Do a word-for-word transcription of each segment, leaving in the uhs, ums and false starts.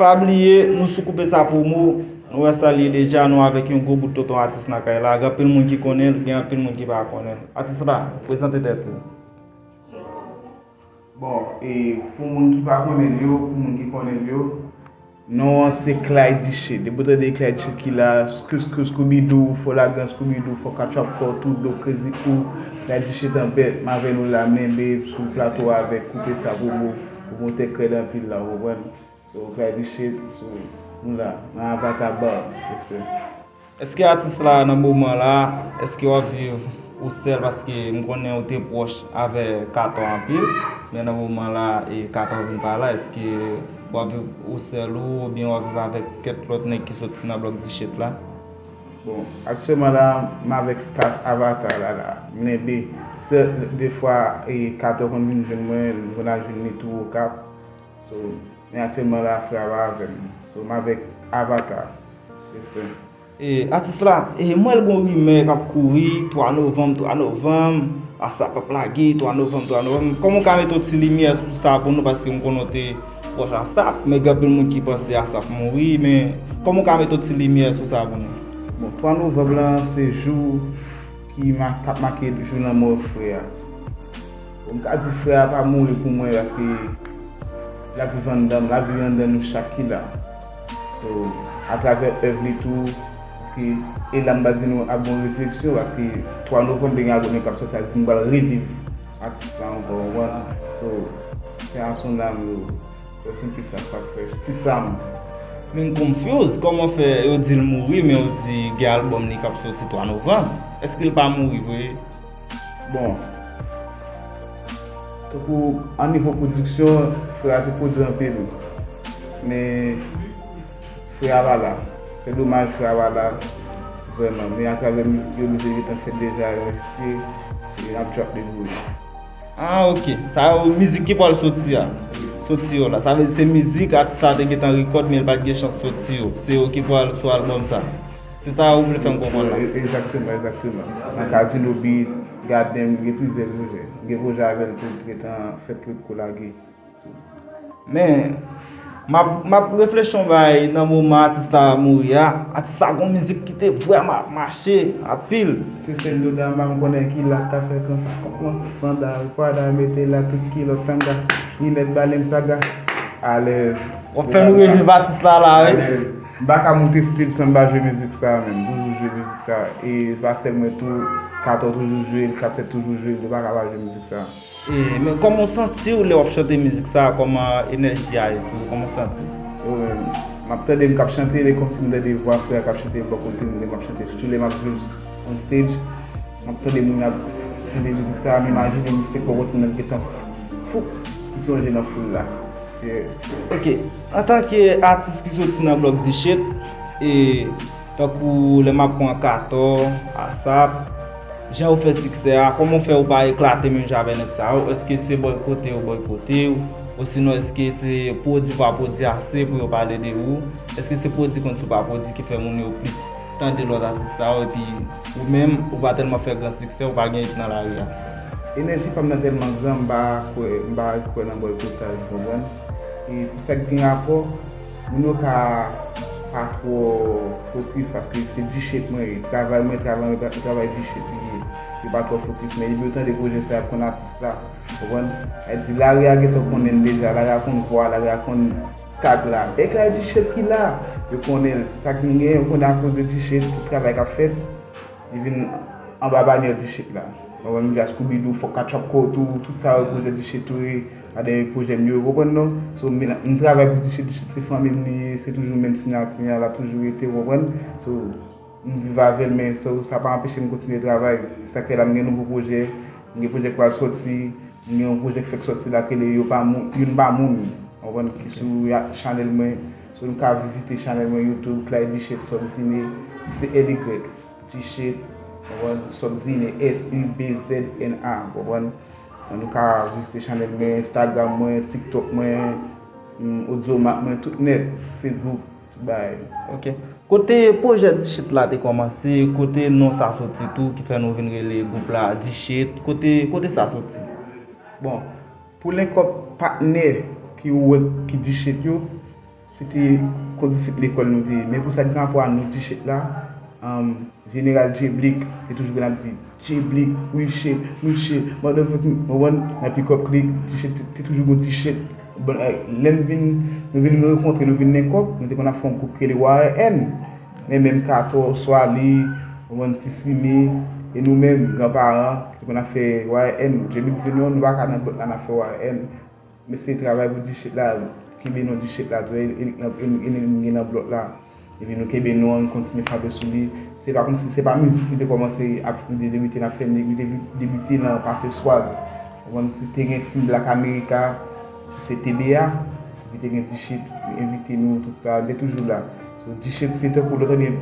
Pa bliye, nou sou Koupe Sa Promo, nou wè sa l ye deja, nou avèk yon gwo bout tonton atis nan kay la. Gen anpil moun ki konnen l, gen anpil moun ki pa konnen l. Atis la, prezante tèt ou. Bon, e pou moun ki pa konnen l yo, pou moun ki konnen l yo, non an se Clay Duchette. Depi w tande Clay Duchette ki la, Skouskouskoubidou, Fò Lagan Skoubidou, Fò Katchòp Kò, Tout Dlo Crazy Crew, Clay Duchette an bèt, m avè nou la, m lenbe sou plato a avèk Koupe Sa Promo, pwomotè krèd anpil la, ou konprann? So, Clay Duchette, so, nou la, nan Avata Bar, respè. Èske atis la nan moman la, èske w ap viv ou sèl, paske m konnen ou te pwòch avè Kato anpil, men nan moman la, e Kato vin pa la, èske w ap viv ou sèl ou, oubyen w ap viv avèk kèk lòt nèg ki soti nan blòk Duchette la? Bon, aktyèlman la, m avèk staff Avata la, la, m lenbe, sèl defwa, e Kato konn vin jwenn mwen, m konn al jwenn li tou Okap. So, men aktyèlman la, frè a pa avè m. So, m avèk Avata. Respè. E, atis la, e, m wè l gon rimè k ap kouri, twa novanm, twa novanm, ASAP ap lage, twa novanm, twa novanm. Kòman w ka mete yon ti limyè sou sa pou nou, paske m konnen w te pwòch ASAP, men gen anpil moun ki panse ASAP mouri, men kòman w ka mete yon ti limyè sou sa pou nou? Bon, twa novanm lan, se jou ki ma-, k ap make jou lanmò frè a. Bon, m ka di frè a pa mouri pou mwen, paske l ap viv anndan m, l ap viv anndan nou chak ki la. So, atravè èv li tou, paske, e la m pral di nou ak bon rezirèksyon, paske twa novanm, gen albòm li k ap sòti, sa vle di m pral reviv atis la ankò, ou konprann? So, se a son dam yo. Rest in peace, Afak Fresh. Ti Sam. Men m confuse, kòman fè yo di l mouri, men yo di gen albòm li k ap soti twa novanm? Èske l pa mouri vre? Bon, tankou a nivo pwodiksyon, frè a te pwodui anpil. Men frè a pa la. Se domaj frè a pa la, vrèman. Men atravè mizik yo, mizik yo gentan fèt deja, yo anrejistre, so y ap drop debouye. Ah, ok. Sa yo, mizik ki pral soti a. Soti yo la. Sa vle di se mizik atis la te gentan rekòd, men l pa t gen chans soti yo. Se yo ki pral sou albòm sa. Se sa ou vle fè m konprann la. E, egzakteman, egzakteman. Nan Casino Beat, Gadem, gen plizyè pwojè. Gen pwojè avè l tou, ki gentan fèt pou, pou lage. Men, m ap, m ap reflechi yon bagay nan moman atis la mouri a. Atis la gon mizik ki te vrèman ap mache anpil. Se sèl Dodama m konnen ki la k ka fè konsa. Kòman? Sandal, Prada, mete la tout kilòt tanga. Linèt Balenciaga. Alèz. W ap fè nou reviv atis la la, wi. Alèz. M pa ka moute stage san m pa jwe mizik sa, menm. Toujou jwe mizik sa. E se pa sèl mwen tou, Kato toujou jwe l, Kat Sèt toujou jwe l, nou pa ka pa jwe mizik sa. E, men kòman w santi w lè w ap chante mizik sa a? Kòman enèji a ye sou ou? Kòman w santi w? Yo, men, m ap tande m k ap chante, men kòmsi m tande vwa frè a k ap chante bò kote m, lè m ap chante, sitou lè m ap jwe on stage, m ap tande moun ap chante mizik sa a, m imajine m se bò kote m nan, m gentan fou, m plonje nan foul la. Yeah. Ok, antanke atis ki soti nan blòk Dichèt, e, tankou lè m ap pran Katò, Asap, jan yo fè siksè a, kòman w fè ou pa eklate menm jan avè nèg sa yo? Èske se bòykote yo bòykote w? Osinon, èske se pwodui pa pwodui ase pou yo pale de ou? Èske se pwodui kont sou pa pwodui ki fè moun yo plis tande lòt atis sa yo, epi ou menm, ou pa tèlman fè gran siksè, ou pa gen hit nan lari a? Enèji pa m nan tèlman gran, m pa kwè, m pa kwè nan bòykotaj, ou konprann? E pou sa k gen rapò, moun yo ka pa twò fokis, paske se Dichèt mwen ye. Travay mwen, travay mwen, travay Dichèt li ye. Yo pa twò fokis, men depi yo tande pwojè sa, y ap konn atis la. Ou konprann? Sa vle di, lari a gentan konnen l deja, lari a konn vwa, lari a konn tag la. E Clay Dichèt ki la, yo konnen l. Sa k vin genyen, yo konnen akoz de Dichèt, tout travay k ap fèt, li vin anba banyè Dichèt la. Ou konprann? Gas Koubidou, Fòk Katchòp Kò tou, tout sa yo pwojè Dichèt tou ye, ladan pwojè m yo, ou konprann non? So, m, m travay pou Dichèt, Dichèt se fanmi m li ye, se toujou menm siyati a, l ap toujou rete, ou konprann? So, m viv avè l, men sa, sa pa anpeche m kontinye travay. Sa k fè la, m gen nouvo pwojè, m gen pwojè k pral sòti, m gen yon pwojè k fèk sòti la, k rele Yo Pa Moun, Youn Pa Moun, ou konprann, ki sou ya-, chanèl mwen. So, nou ka vizite chanèl mwen YouTube, Clay Dichèt Subzine, C L Y, Dichèt, ou konprann, Subzine, S U B Z N A, ou konprann. Nou ka vizite chanèl mwen, Instagram mwen, TikTok mwen, mm, Audiomack mwen, tout nèt, Facebook, tout bagay. Ok. Kote pwojè Dichèt la te kòmanse, kote non sa soti tou, ki fè nou vin rele gwoup la Dichèt, kote, kote sa soti? Bon, pou link up patnè ki ou wè ki Dichèt yo, Se te kondisip lekòl nou te ye. Men pou sa k gen rapò a non T-shirt la, um, Jeneral Djeblik te toujou konn ap di, "Djeblik, Wilshade, Wilshade, motherfucking," ou konprann? Nan Pick Up Click, T-shirt te, te toujou gon T-shirt. Bon, eh, lè m vin, nou vin rankontre, nou vin nan kòb, nou te konn ap fè yon gwoup ki rele Y R N. Men menm Kato, Swali, ou konprann, Ti Simi, e nou menm, granparan, ki te konn ap fè Y R N. Djeblik di nou, nou pa ka nan blòk la, n ap fè Y R N. Men se travay pou T-shirt la, kenbe non T-shirt la tou, e, e, e, e, e, gen nan blòk la. Epi nou kenbe non an, nou kontinye frape sou li. Se pa kòmsi, se pa mizik nou te kòmanse ap, nou te debite nan fè, nou te debite nan pase swag. Ou konprann, si te gen Team Black America, si se T B A, epi te gen T-shirt, yo envite nou, tout sa, nou te toujou la. So, T-shirt, se tankou lè w tande,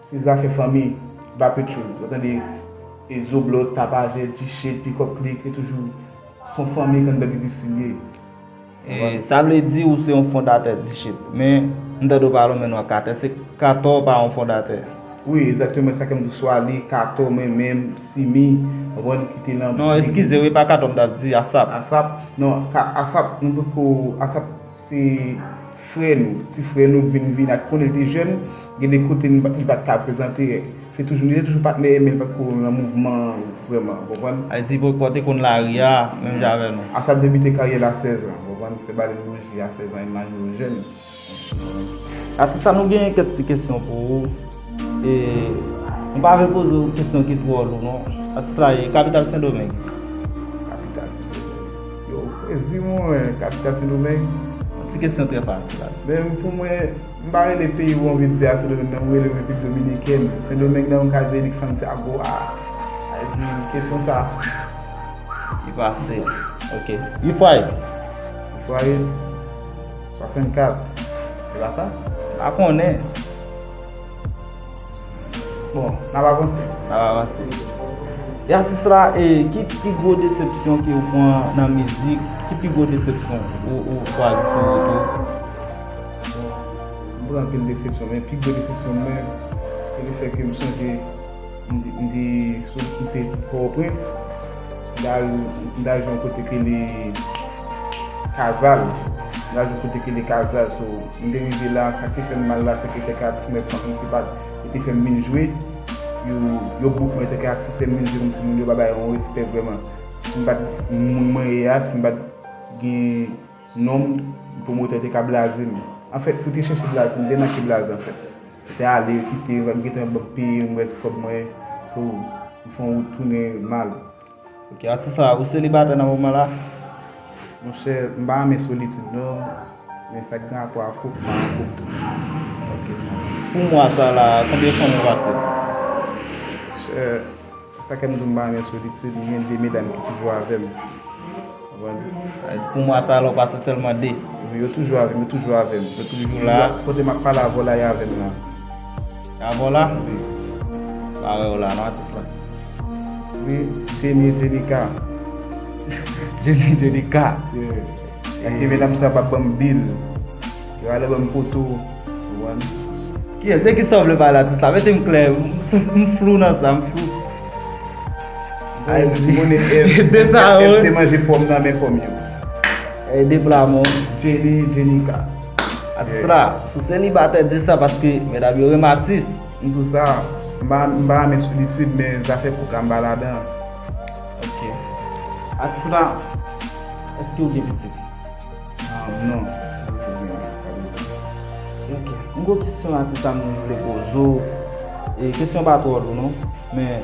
se zafè fanmi, Bapetchouz. Lè w tande, e Zoblòt, Tapajè, T-shirt, Pick Up Click, yo toujou se yon fanmi k anndan Bib Isil ye. Ou konprann? Sa vle di ou se yon fondatè T-shirt. Men, m tande w pale, men non, Kato, se Kato pa yon fondatè. Wi, egzakteman, sa k fè m di w, Swali, Kato, mwen menm, Simi, ou konprann, ki te nan Non, eskize, wi, pa Kato m t ap di, Asap. Asap, non, ka, Asap, nou poko, Asap, se frè nou, ti frè nou k vin vin ak konnen l te jèn, gen de kote li pa t ka prezante. Se toujou, li te toujou patnè, men li pa t ko nan mouvman vrèman, ou konprann? Sa vle di, Pokò te konn lari a, menm jan avè nou. Asap debite karyè l a sèz an, ou konprann? Fè bal loji a sèz an, imajine w jèn. Atis la, nou gen kèk ti kesyon pou ou. E, nou pa vle poze w kesyon ki twò lou, non. Atis la, e kapital Sendomeng? Kapital Sendomeng. Yo, kwezi mwen, kapital Sendomeng. Yon ti kesyon trè fasil la. Men pou mwen, m pa rele peyi ou anvi di a Sendomeng nan, m rele Repiblik Dominikèn. Sendomeng nan, m ka di Santiago a. Sa vle di, kesyon sa. Li pase. Ok. Ifwayit. Ifwayit. Swasannkat. Se pa sa? M pa konnen. Bon, n ap avanse. N ap avanse. E atis la, e, ki pi gwo desepsyon ke ou pran nan mizik? Ki pi gwo desepsyon ou, ou chwazi sou wout ou? Bon, m pran anpil desepsyon, men pi gwo desepsyon mwen, se lefètke m sonje m te, m te sou, m te Pòtoprens, m t al, m t al jwe yon kote ki rele Kazal. M t al jwe yon kote ki rele Kazal, so, m te rive la, sa k te fè m mal la, se ke kèk atis mwen panse m se pa, yo te fè m vin jwe, yo, yo book mwen antanke atis, fè m vin jwe kòmsi moun yo pa bay yon respè vrèman. Si m pa t moun mwen ye a, si m pa t gen non m, pwomotè te ka blaze m. Anfèt, yo te chèche blaze m, m te manke blaze, anfèt. Yo te ale, yo kite, yo gentan ban m peye, m rès kòb mwen, so, m fè yon wout tounen mal. Ok, atis la, ou selibatè nan moman la? Monchè, m pa renmen solitid non, men sa k gen rapò a koup, m pa nan koup tou. Ok. Pou mwa sa la, konbyen fanm ou pase? Monchè, sa k fè m di w m pa renmen solitid, m gen de medam ki toujou avè m. Konprann? Sa vle di pou mwa sa la, ou pase sèlman de? Wi, yo toujou avè m, yo toujou avè m. Yo toujou la? Kote m ap pale avè w la, y avè m la. Y avè w la? Wi. Pa wè w la, non, atis la. Wi, Jenny, Jenica. Jenny, Jenica. Yeah. Sa ke medam sa pa ban m bil. Yo ale ban m poto. Ou konprann? Kiyès? De kisa w vle pale, atis la? Mete m klè. M, m flou nan sa, m flou. Ay, m konnen F, de sa, F, F te manje pòm nan men fanm yo. E de pla, mon. Jenny, Jenica. Atis la, si w selibatè, di sa paske medam yo renmen atis. M di w sa, m pa, m pa renmen solitid, men zafè koup la, m pa ladan. Ok. Atis la, èske w gen pitit? Ah, non. Ok. Yon gwo kesyon atis la m vle poze w. E kesyon pa twò lou non. Men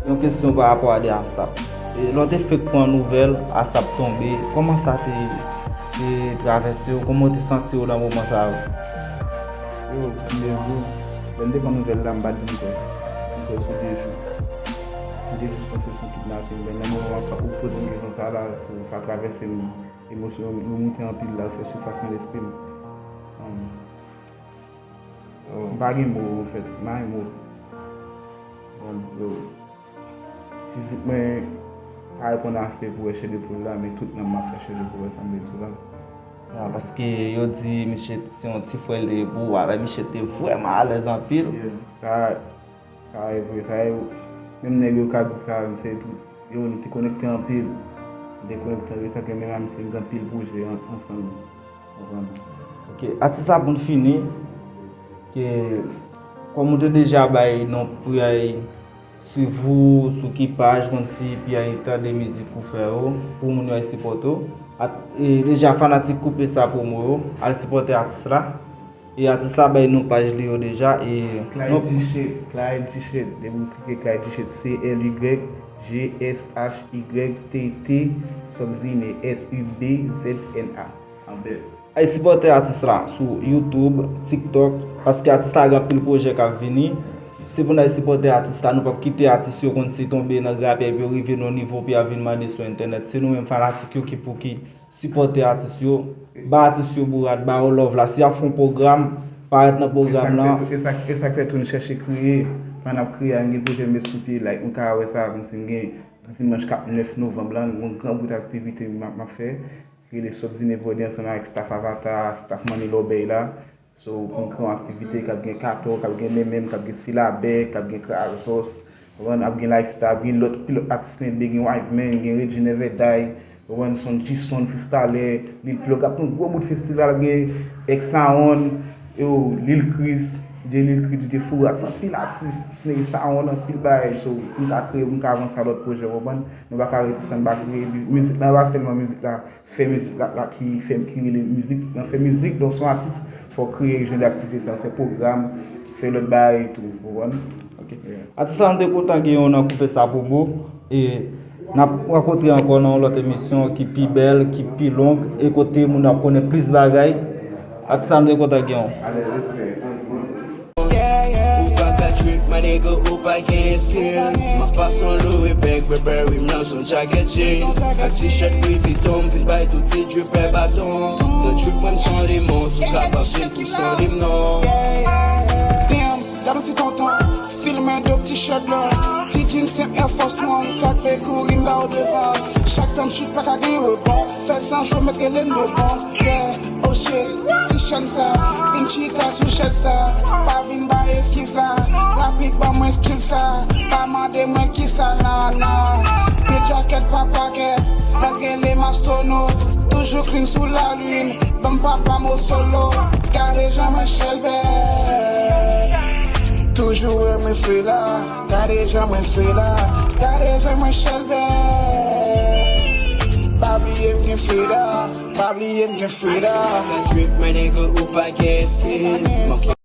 yon kesyon pa rapò a de ASAP. E lè w te fèk pran nouvèl ASAP tonbe, kòman sa te, te travèse w? Kòman w te santi w nan moman sa yo? Yo, m te di w, lè m te pran nouvèl la, m pa t vin kwè. M kwè sou de jou. M te jis panse se yon kidnaping, men nan moman w ap, ou poze m kesyon sa la, sa travèse m. Emosyon yo moute anpil la, fè sifas nan lespri m. Um, m pa gen mo, anfèt, m pa gen mo. Um, yo, fizik mwen pa reponn ase pou wè chè de poul la, men tout nanm m ap fè chè de poul, wè sa m vle di w la. Ah, paske yo di misye se yon ti frè l te ye pou w, avè misye te vrèman alèz anpil. Yeah, sa, Sa e vre, sa e, menm nèg yo ka di sa, m se tou, yo, nou te konekte anpil. Nou te konekte anpil, sa ke menm a misye, m gen anpil pwojè an-, ansanm. Konprann? Ok, atis la pou n fini, ke kòm ou te deja bay non pou y al swiv ou sou ki paj, konn si pou y al tande mizik ou fè yo, pou moun yo al sipòte w. At- e deja fanatik Koupe Sa Promo yo, al sipòte atis la. E atis la bay non paj li yo deja. E Clyde Duchet, Clyde Duchet, depi w klike Clyde Duchet, C L Y G S H Y T T, Subzine, S U B Z N A. Anbè. Ay sipòte atis la sou YouTube, TikTok, paske atis la gen anpil pwojè k ap vini. Se pou n al sipòte atis la, nou p ap kite atis yo konn si tonbe nan grapyay pou yo rive nan yon nivo pou y ap vin mande sou entènèt. Se nou menm fanatik yo ki pou ki sipòte atis yo, ba atis yo bourad, ba yo love la. Si y ap fè yon pwogram, parèt nan pwogram lan. E sa k fè tou nou chèche kreye, pandan n ap kreye a, n gen pwojè n met sou pye, like, nou ka wè sa, kòmsi n gen dimanch kat nèf novanm lan, n gen yon gran bout aktivite m ap m ap fè. Rele Subzine Body ansanm avèk staff Avatar, staff Manni Lòbèy la. So, pou n kreye yon aktivite k ap gen Kato, k ap gen Menmenm, k ap gen Silabè, k ap gen Krazòs, konprann, ap gen Lifestyle, ap gen lòt, pil lòt atis Lenbe, gen Wiseman, gen Reggie Never Die, konprann, Son G Son, Freestyler, Lil Plug, ap gen yon gwo bout festival, ap gen X Sound, yo, Lil Chris, DJ Lil Chris, DJ Fourak, anpil atis, Snake Sound, anpil bagay. So, pou n ka kreye, pou n ka avanse a lòt pwojè, konprann, nou pa ka rete san n pa kreye. Mizik lan pa sèlman mizik la, fè mizik la, la ki fè m ki rele mizik, nan fè mizik, donk se yon atis, fò w kreye jan de aktivite sa, fè pwogram, fè lòt bagay tou, ou konprann? Ok. Atis la, nou te kontan gen w nan Koupe Sa Promo, e n ap rankontre ankò nan yon lòt emisyon ki pi bèl, ki pi long, e kote moun ap konnen plis bagay. Atis la, nou te kontan gen w. Alè, respè, ansi. Ou pa ka trip, my nigga, ou pa gen excuse. M ap pase yon Louis bag, Burberry, m nan son jacket jeans. Ak t-shirt Louis Vuitton, m vin bay tout ti dripper baton. Nan trip mwen, m son demon, sou kapab vin pou son demon. Damn, gade yon ti tonton, stil mwen dope, t-shirt blan, ti jeans senp Air Force One, sa k fè kouri m ba w devan. Chak tan m shoot pa ka gen rebon, fè l san cho mèt rele m de bon. Yeah, oh shit, ti chèn sa, vin chita sou chèz sa, pa vin bay eskiz la, rapid ban mwen skill sa, pa mande mwen kisa nan nan. Pil jakèt pa pakèt, lòt rele m astwonot, toujou clean sou lalin, ban m papa m o solo, gade jan mwen chèlbè. Toujou wè mwen fre la, gade jan mwen fre la, gade jan mwen chèlbè. Pa bliye m gen freda, pa bliye m gen freda. Trip, my nigga, ou pa gen excuse.